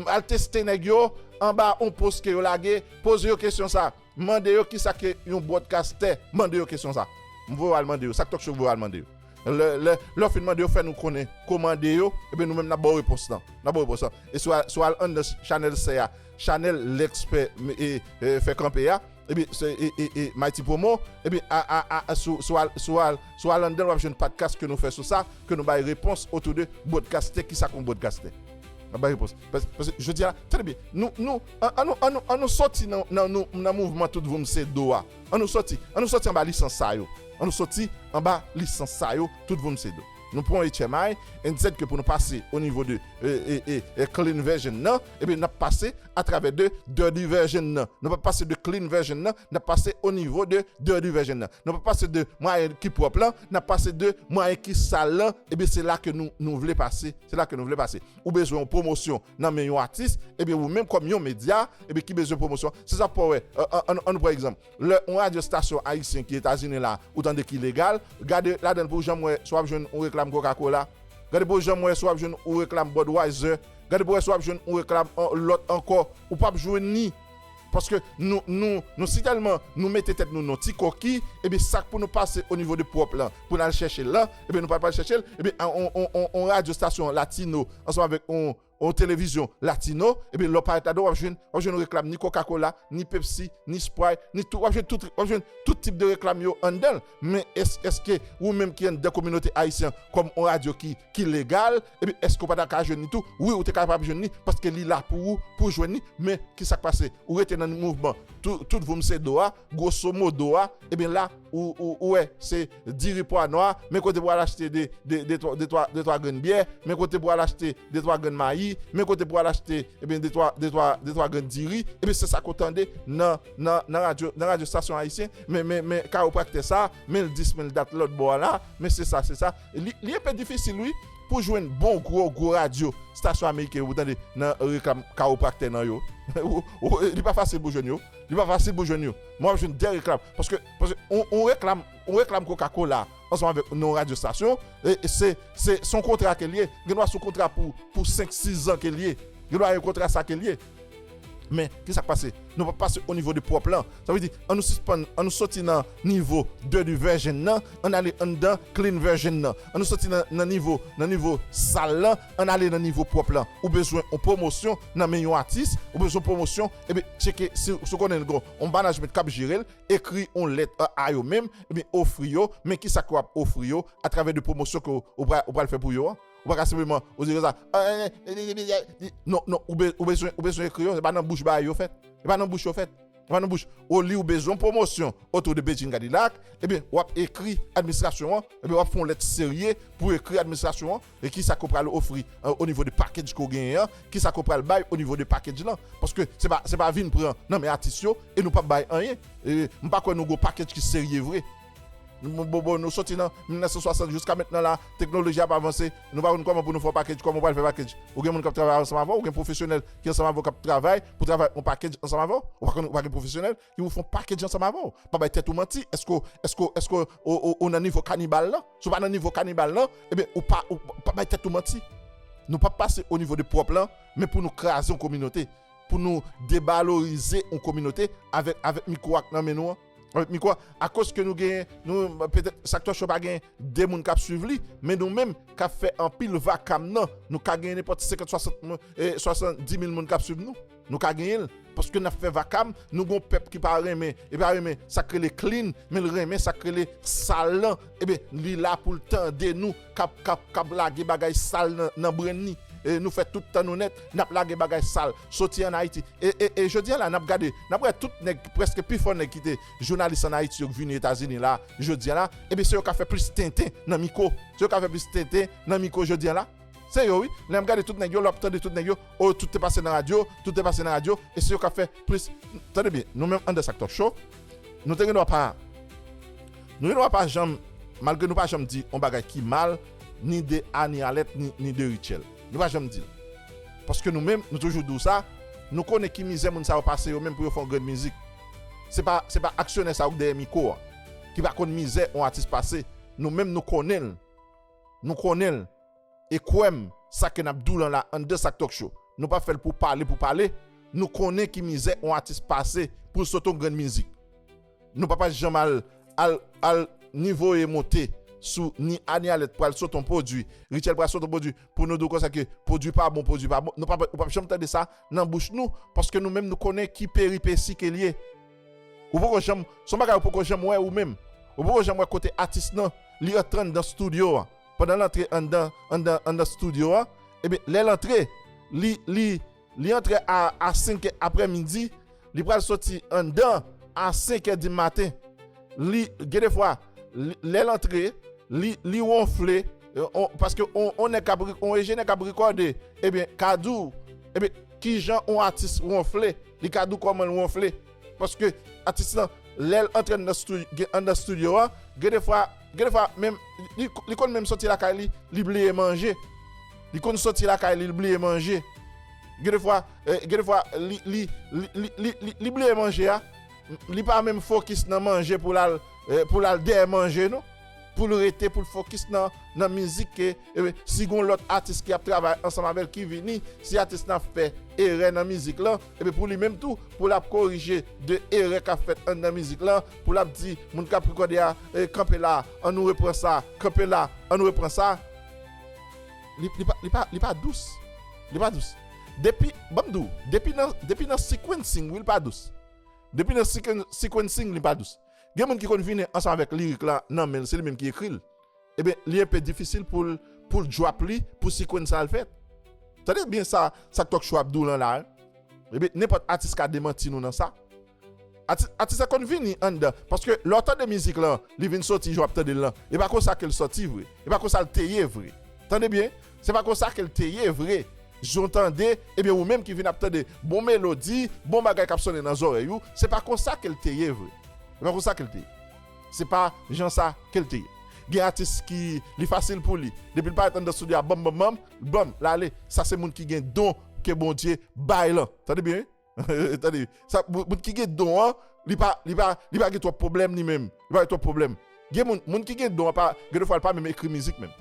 Al teste nèg yo anba yon post ke yo lage, poze yo kesyon sa. Mande yo kisa ke yon bwòdkastè. Mande yo kesyon sa. M voye w al mande yo. Sa k Talk Show voye w al mande yo. Lè, lè, lè w fin mande yo, fè nou konnen kòmande yo, ebyen nou menm n ap ba w repons lan. N ap ba w repons lan. E si w al, si w al anndan chanèl sè a, chanèl Lèkspè, e, e, fè kanpe a, ebyen, se, e, e, e, Mighty Promo, ebyen, a, a, a, a, si w, si w al, si w al, si w al anndan, w ap jwenn podcast ke nou fè sou sa, ke nou bay repons otou de bwòdkastè, kisa k yon bwòdkastè. N ap bay repons. Pas-, paske jodi a, tande byen, nou, nou, an, an nou, an nou, an nou sòti nan, nan, nou, nan mouvman tout voum se do a. An nou sòti, an nou sòti anba lisans sa yo. An nou sòti anba lisans sa yo, tout voum se do. Nou pran yon H M I, and said ke pou nou pase o nivo de, e, e, e, e, clean version nan, ebyen, n ap pase atravè de dirty version nan. Nou p ap pase de clean version nan, n ap pase o nivo de dirty version nan. Nou p ap pase de mwayen ki pwòp lan, n ap pase de mwayen ki sal lan, ebyen, se la ke nou, nou vle pase, se la ke nou vle pase. Ou bezwen yon pwomosyon nan men yon atis, ebyen, ou menm kòm yon medya, ebyen, ki bezwen pwomosyon. Se sa pou wè, an, an, an, an nou pran egzanp. Lè yon radyo estasyon ayisyen ki Etazini la, ou tande ki legal, gade ladan l pou w janm wè si w ap jwenn yon reklam Coca-Cola. Gade pou w janm wè si w ap jwenn yon reklam Budweiser. Gade pou w wè si w ap jwenn yon reklam an, lòt ankò. Ou p ap jwenn ni. Paske nou, nou, nou si tèlman nou mete tèt nou nan ti koki, ebyen sa k pou nou pase o nivo de pwòp lan, pou n al chèche l lan, ebyen nou pa pral chèche l, ebyen on, on, on, on radyo estasyon latino, ansanm avèk on, yon televizyon latino, ebyen, lè w parèt ladan, w ap jwenn, w ap jwenn reklam ni Coca-Cola, ni Pepsi, ni Sprite, ni tout, w ap jwenn tout, w ap jwenn tout tip de reklam yo anndan l. Men èske, èske ou menm ki anndan kominote ayisyen an, kòm yon radyo ki, ki legal, ebyen, èske w pa ta ka jwenn li tou? Wi, ou te kapab jwenn li, paske li la pou ou, pou jwenn li. Men, ki sa k pase? Ou rete nan mouvman tout, tout voum se do a, gwoso modo a, ebyen la, ou, ou, ou wè, se diri pwa nwa, men kote pou al achte de, de, de, twa- de, twa- de twa grenn byè, men kote pou al achte de twa grenn mayi, men kote pou al achte, ebyen, de twa, de twa, de twa grenn diri, ebyen, se sa k ou tande nan, nan, nan radyo, nan radyo stasyon ayisyen, men, men, men kawopraktè sa, men l dis, men l dat lòt bò a la, men se sa, se sa. Li, li enpe difisil, wi, pou jwenn bon gwo, gwo radyo, stasyon ameriken yo, pou tande nan reklam kawopraktè nan yo. Ou- ou- li pa fasil pou jwenn yo. Li pa fasil pou jwenn yo. Men w ap jwenn de reklam. Paske, paske on, on reklam, on reklam Coca-Cola ansanm avèk yon radyo stasyon, e, e se, se, se yon kontra ke l ye. Gen dwa se yon kontra pou, pou senk, sis zan ke l ye. Gen dwa yon kontra sa ke l ye. Men, ki sa k pase? Nou pa pase o nivo de pwòp lan. Sa vle di, an nou sispann, an nou soti nan nivo dirty version nan, an ale anndan clean version nan. An nou soti nan, nan nivo, nan nivo sal lan, an ale nan nivo pwòp lan. Ou bezwen yon pwomosyon nan men yon atis, ou bezwen pwomosyon, ebyen, tcheke si, si w konnen l gen yon management k ap jere l, ekri yon lèt a, a yo menm, ebyen, ofri yo, men ki sa ke w ap ofri yo atravè de pwomosyon ke w, ou pral, ou pral fè pou yo an. Ou pa ka senpleman, ou di konsa, "Ah, eh, eh, eh, eh, eh," non, non, ou be- ou bezwen, ou bezwen ekri yo, se pa nan bouch bagay yo fèt. Se pa nan bouch yo fèt. Se pa nan bouch. Oli ou bezwen pwomosyon otou de Bedjine Cadillac, ebyen, w ap ekri administrasyon an, ebyen, w ap fè yon lèt serye pou ekri administrasyon an, e ki sa ke w pral ofri, eh, o nivo de package ke w genyen an, ki sa ke w pral bay o nivo de package lan. Paske se pa, se pa vin pran nan men atis yo, e nou p ap bay anyen. E m pa kwè nou gon package ki serye vre. Nou, bon, bon, nou soti nan mil nèf san swasant jiska mentnan la, teknoloji ap avanse, nou pa konn kòman pou nou fè yon package, kòman w pral fè package. Ou gen moun k ap travay ansanm avè w, ou gen pwofesyonèl ki ansanm avè w k ap travay pou travay yon package ansanm avè w. Ou pa konn, ou pa gen pwofesyonèl ki pou fè yon package ansanm avè w. Pa bay tèt ou manti, èske, èske, èske ou, ou, ou nan nivo kanibal lan? Si w pa nan nivo kanibal lan, ebyen, ou pa, ou pa bay tèt ou manti. Nou p ap pase o nivo de pwòp lan, men pou nou kraze yon kominote, pou nou devalorize yon kominote avèk, avèk mikwo a k nan men nou an. Avèk mikwo a, akoz ke nou genyen, nou, petèt, Sak Talk Show pa genyen de moun k ap swiv li, men nou menm k ap fè anpil vakam nan, nou ka genyen nenpòt senkant, swasant, eh, swasanndimil moun k ap swiv nou. Nou ka genyen l. Paske n ap fè vakam, nou gon pèp ki pa renmen, e pa renmen sa k rele clean, men l renmen sa k rele sal lan. Ebyen, li la pou l tande nou k ap, k ap, k ap lage bagay sal nan, nan brenn li. E nou fè tout tan nou nèt, n ap lage bagay sal, soti ann Ayiti. E, e, e jodi a la, n ap gade, n ap wè tout nèg, prèske pifò nèg ki te jounalis ann Ayiti yo k vini Etazini la, jodi a la, ebyen, se yo k ap fè plis tenten nan mikwo. Se yo k ap fè plis tenten nan mikwo jodi a la. Se yo, wi. Lè m gade tout nèg yo, lè w ap tande tout nèg yo, o, tout te pase nan radyo, tout te pase nan radyo, e se yo k ap fè plis. Tande byen, nou menm anndan Sak Talk Show, nou te gen dwa pa, nou gen dwa pa janm, malgre nou pa janm di yon bagay ki mal, ni de Anie Alerte, ni, ni de Rutshelle. Nou pa janm di l. Paske nou menm, nou toujou di w sa, nou konnen ki mizè moun sa yo pase yo menm pou yo fè yon grenn mizik. Se pa, se pa aksyonè sa yo k dèyè mikwo a, ki pa konn mizè yon atis pase. Nou menm, nou konnen l. Nou konnen l. E kwè m, sa ke n ap di w lan la, anndan Sak Talk Show, nou pa fè l pou pale, pou pale. Nou konnen ki mizè yon atis pase pou l sot yon grenn mizik. Nou pa pa janm al, al, al nivoye monte sou ni Anie Alerte pral sot yon pwodui, Rutshelle pral sot yon pwodui, pou nou di w konsa ke pwodui pa bon, pwodui pa bon. Nou pa, ou p ap janm tande sa nan bouch nou, paske nou menm nou konnen ki peripesi ke l ye. Ou poko janm, se yon bagay ou poko janm wè ou menm. Ou poko janm wè kote atis lan, li antre anndan estidyo a. Pandan l antre anndan, anndan, anndan estidyo a, ebyen, lè l antre, li, li, li antre a, a senk è aprèmidi, li pral soti anndan a senk è di maten. Li, gen defwa, li, lè l antre, li, li wonfle, e, on, paske on, on nèg k ap re-, on enjenyè k ap rekòde, ebyen, ka di w, ebyen, kijan on atis wonfle, li ka di w kòman l wonfle. Paske atis lan, lè l antre anndan stu-, gen, anndan estidyo a, gen defwa, gen defwa, menm, li, li konn menm soti lakay li, li bliye manje. Li konn soti lakay li, li bliye manje. Gen defwa, eh, gen defwa, li, li, li bliye manje a. Li pa menm fokis nan manje pou l al, eh, pou l al dèyè manje, non. Pou l rete, pou l fokis nan, nan mizik ke, ebyen, si gon lòt atis ki ap travay ansanm avè l ki vini, si atis lan ap fè erè nan mizik lan, ebyen, pou li menm tou, pou l ap korije de erè k ap fèt anndan mizik lan, pou l ap di moun k ap rekòde a, eh, kanpe la, ann nou repran sa, kanpe la, ann nou repran sa. Li, li pa, li pa, li pa dous. Li pa dous. Depi, ban m di w, depi nan, depi nan sequencing, wi, li pa dous. Depi nan sequen-, sequencing, li pa dous. Gen moun ki konn vini ansanm avèk lirik la nan men l, se li menm ki ekri l. Ebyen, li enpe difisil pou l, pou l drop li, pou sequence sa l fèt. Tande byen sa, sa k Talk Show ap di w lan la, wi. Ebyen, nenpòt atis ka demanti nou nan sa. Atis, atis la konn vini anndan. Paske lè w tande mizik lan, li vin soti jan w ap tande l lan, e pa konsa ke l soti vre. E pa konsa l te ye vre. Tande byen, se pa konsa ke l te ye vre. Jan w tande, ebyen, ou menm ki vin ap tande bon melodi, bon bagay k ap sonnen nan zòrèy ou, se pa konsa ke l te ye vre. Se pa konsa ke l te ye. Se pa jan sa ke l te ye. Gen atis ki, li fasil pou li. Depi l parèt anndan estidyo a, banm, banm, banm, banm, l ale. Sa se moun ki gen don ke Bondye bay lan. Tande byen, wi. Tande, sa, moun moun ki gen don an, li pa, li pa, li pa gen twòp pwoblèm li menm. Li pa gen twòp pwoblèm. Gen moun, moun ki gen don an, pa, gen de fwa, li pa menm ekri mizik menm.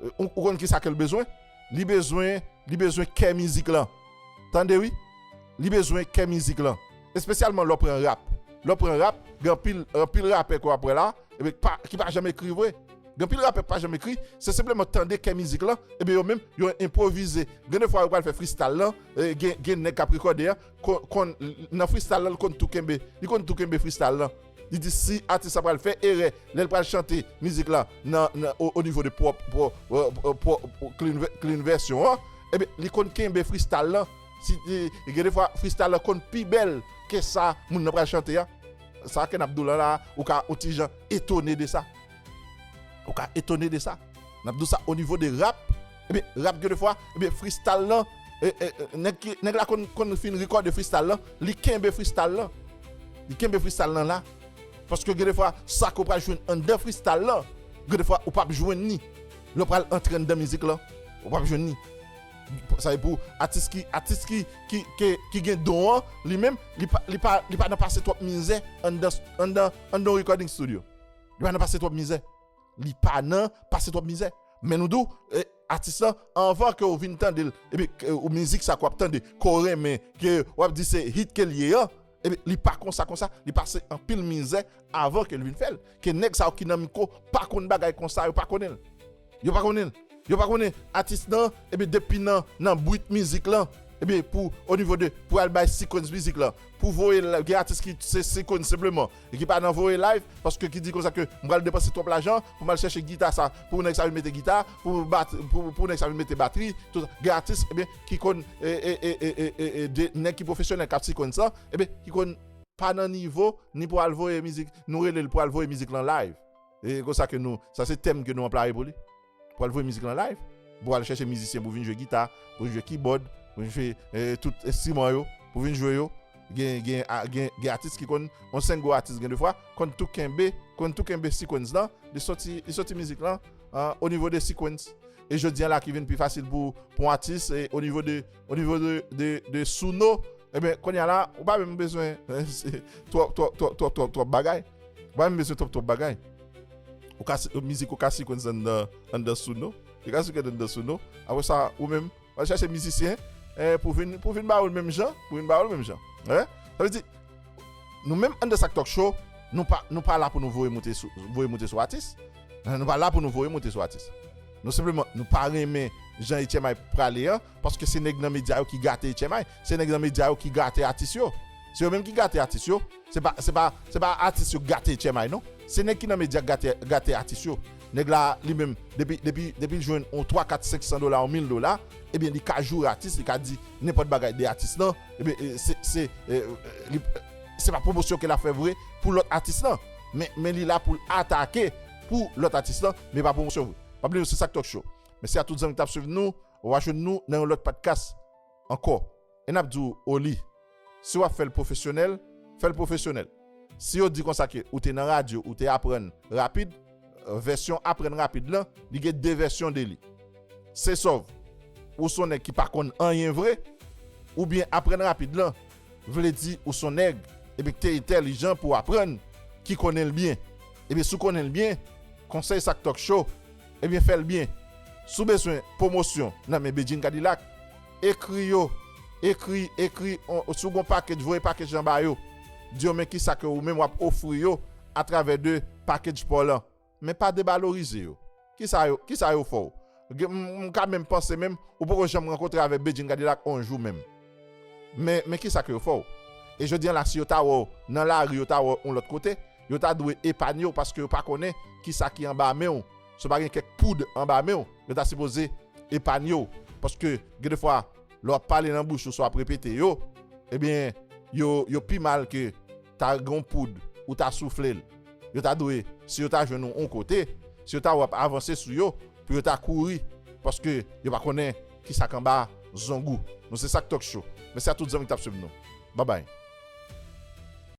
Euh, ou, ou konn ki sa ke l bezwen? Li bezwen, li bezwen kè mizik lan. Tande, wi. Li bezwen kè mizik lan. Espesyalman lè w pran rap. Lè w pran rap, gen anpil, anpil rapè ke w ap wè la, ebyen, pa, ki pa janm ekri vre. Gen anpil rapè ki pa janm ekri, se senpleman tande kè mizik lan, ebyen, yo menm, yo enpwovize. Gen de fwa, yo pral fè freestyle lan, e, gen, gen nèg k ap rekòde a, kon, konn, nan freestyle lan, li konn tou kenbe, li konn tou kenbe freestyle lan. Li di si atis la pral fè erè, lè l pral chante mizik la nan, nan, o, o nivo de pwòp, pwòp, pwòp, pwòp, clean vè-, clean vèsyon an, ebyen, li konn kenbe freestyle lan. Si, e, e gen de fwa, freestyle lan konn pi bèl ke sa moun nan pral chante a. Sa ke n ap di w lan la, ou ka yon ti jan etone de sa. Ou ka etone de sa. N ap di w sa o nivo de rap. Ebyen, rap gen de fwa, ebyen, freestyle lan, e, e, e, nèg ki, nèg la konn, konn fin rekòde freestyle lan, li kenbe freestyle lan. Li kenbe freestyle lan la. Paske gen de fwa, sa ke w pral jwenn anndan freestyle lan, gen de fwa, ou p ap jwenn li. Lè w pral antre anndan mizik lan, ou p ap jwenn li. Sa e pou atis ki, atis ki, ki, ki, ki gen don an, li menm, li pa, li pa, li pa nan pase twòp mizè anndan, anndan, anndan yon recording studio. Li pa nan pase twòp mizè. Li pa nan pase twòp mizè. Men nou di w, e, atis lan, anvan ke w vin tande l, epi ke w mizik sa ke w ap tande, ke w renmen, ke w ap di se hit ke l ye an, ebyen, li pa konsa, konsa, li pase anpil mizè avan ke l vin fè l. Ke nèg sa yo ki nan mikwo pa konn bagay konsa, yo pa konnen l. Yo pa konnen l. Yo pa konnen atis lan, ebyen, depi nan, nan bwit mizik lan, ebyen, pou, o nivo de, pou al bay sequence mizik lan, pou voye l, gen atis ki se sequence senpleman, e ki pa nan voye live, paske ki di konsa ke m pral depanse twòp lajan pou m al chèche gita sa, pou nèg sa vin mete gita, pou bat-, pou, pou nèg sa vin mete batri, tout sa. Gen atis, ebyen, ki konn, e, e, de, nèg ki pwofesyonèl k ap sequence lan, ebyen, ki konn pa nan nivo, ni pou al voye mizik, nou rele l pou al voye mizik lan live. E konsa ke nou, sa se tèm ke nou anplwaye pou li. Pou al voye mizik lan live, pou al chèche mizisyen pou vin jwe gita, pou vin jwe kibòd, pou vin jwe, e, tout enstriman yo, pou vin jwe yo. Gen, gen, a, gen, gen atis ki konn, yon senk gwo atis gen de fwa, konn tou kenbe, konn tou kenbe sequence lan, li soti, li soti mizik lan, a, o nivo de sequence. E jodi a la ki vin pi fasil pou, pou yon atis, e o nivo de, o nivo de, de, de Suno, ebyen, kounye a la, ou pa menm bezwen, twòp, twòp, twòp, twòp, twòp, twòp bagay. Ou pa menm bezwen twòp, twòp bagay. Ou ka, mizik ou ka sequence anndan, anndan Suno. Li ka sequence anndan Suno. Apre sa, ou menm, w al chèche mizisyen, e, pou vin, pou vin ba ou l menm jan, pou vin ba ou l menm jan. Hein? Sa vle di, nou menm anndan Sak Talk Show, nou pa, nou pa la pou nou voye moute sou, voye moute sou atis. Nou pa la pou nou voye moute sou atis. Nou senpleman, nou pa renmen jan H M I prale an, paske se nèg nan medya yo ki gate H M I, se nèg nan medya yo ki gate atis yo. Se yo menm ki gate atis yo, se pa, se pa, se pa atis yo ki gate H M I non. Se nèg ki nan medya k gate, gate atis yo. Nèg la, li menm, depi, depi, depi l jwenn yon twa, kat, senk san dola, yon mil dola, ebyen, li ka joure atis, li ka di nenpòt bagay de atis lan, ebyen, e, se, se, e, li, se pa pwomosyon ke l ap fè vre pou lòt atis lan. Men, men li la pou l atake pou lòt atis lan, men pa pwomosyon vre. Pa bliye, se Sak Talk Show. Mèsi a tout zanmi ki t ap swiv nou. W a jwenn nou nan yon lòt podcast ankò. E n ap di w, Oli, si w ap fè l pwofesyonèl, fè l pwofesyonèl. Si yo di konsa ke ou te nan radyo, ou te aprann rapid, vèsyon aprann rapid lan, li gen de vèsyon de li. Se sòv, ou se yon nèg ki pa konn anyen vre, oubyen aprann rapid lan vle di ou se yon nèg, epi ki te entèlijan pou aprann, ki konnen l byen. Epi si w konnen l byen, konsèy Sak Talk Show, ebyen, fè l byen. Si w bezwen pwomosyon nan men Bedjine Cadillac, ekri yo, ekri, ekri, on, si w gen yon package, voye package lan ba yo. Di yo men kisa ke ou menm w ap ofri yo atravè de package pa w lan. Men pa devalorize yo. Kisa yo, kisa yo fè w? Gen- m m ka menm panse menm, ou poko janm rankontre avèk Bedjine Cadillac on jou menm. Men men kisa ke yo fè w? E jodi a la, si yo ta wè w nan lari, yo ta wè w yon lòt kote, yo ta dwe epanye w, paske yo pa konnen kisa ki anba men w. Si w pa gen kèk poud anba men w, yo ta sipoze epanye w. Paske gen de fwa, lè w ap pale nan bouch yo, si w ap repete yo, ebyen, yo, yo pi mal ke ta gen yon poud ou ta soufle l. Yo ta dwe, si yo ta jwenn ou yon kote, si yo ta wè w ap avanse sou yo, pou yo ta kouri, paske yo pa konnen kisa k anba zong ou. Nou se Sak Talk Show. Mèsi a tout zanmi ki t ap swiv nou. Babay.